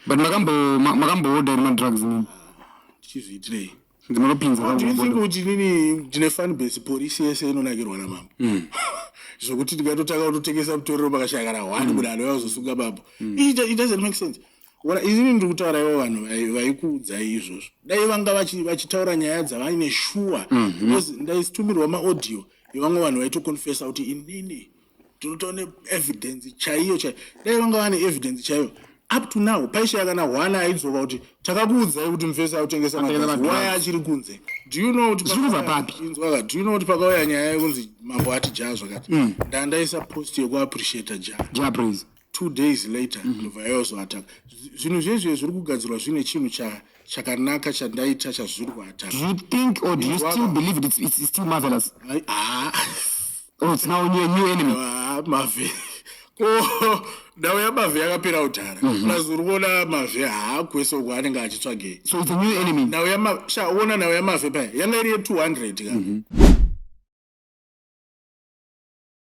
But makamboorder here madrugs nini? Tichizviitirei? Ndinopinza. Do you think kuti inini ndine fan base polisi yese inonakirwa namambo? Zvokuti ndingatotanga kutotengesa mutoriro pakashaya kana one munhu anouya kuzosunga mambo. It doesn't make sense. Ora inini ndiri kutaura ivo vanhu vaikuudzai izvozvo. Dai vanga vachitaura nyaya dzavaine shuwa, because ndaitumirwa maaudio evamwe vanhu vaitoconfessa kuti inini ndinotoone evidence chaiyo chaiyo. Dai vanga vane evidence chaiyo, up to now paishaya kana one aidzoka kuti takakuudzai kuti mufesi akutengesa Atengesa madrugs. madrugs. Why achiri kunze? Do you know kuti Zviri kubva papi? Inzwaka, do you know kuti pakauya nyaya yekunzi mambo ati Jah zvakati, ndandaisa post yekuappreciata Jah. Jah Praise. 2 days later ndobva yazoataka. Zvinhu zvezve zviri kugadzirwa zvine chinhu chakanaka chandaita chazviri kuataka. Do you think or do you still believe it's still Marvelous? Ah. Oh, it's now a new enemy. Ah, Mavhe ko nhau yaMavhe yakapera kudhara. Plus uri kuona Mavhe haakwese uko anenge achitsvagei. So it's a new enemy. Nhau sha uona nhau yaMavhe paya yanga iri ye200 ka.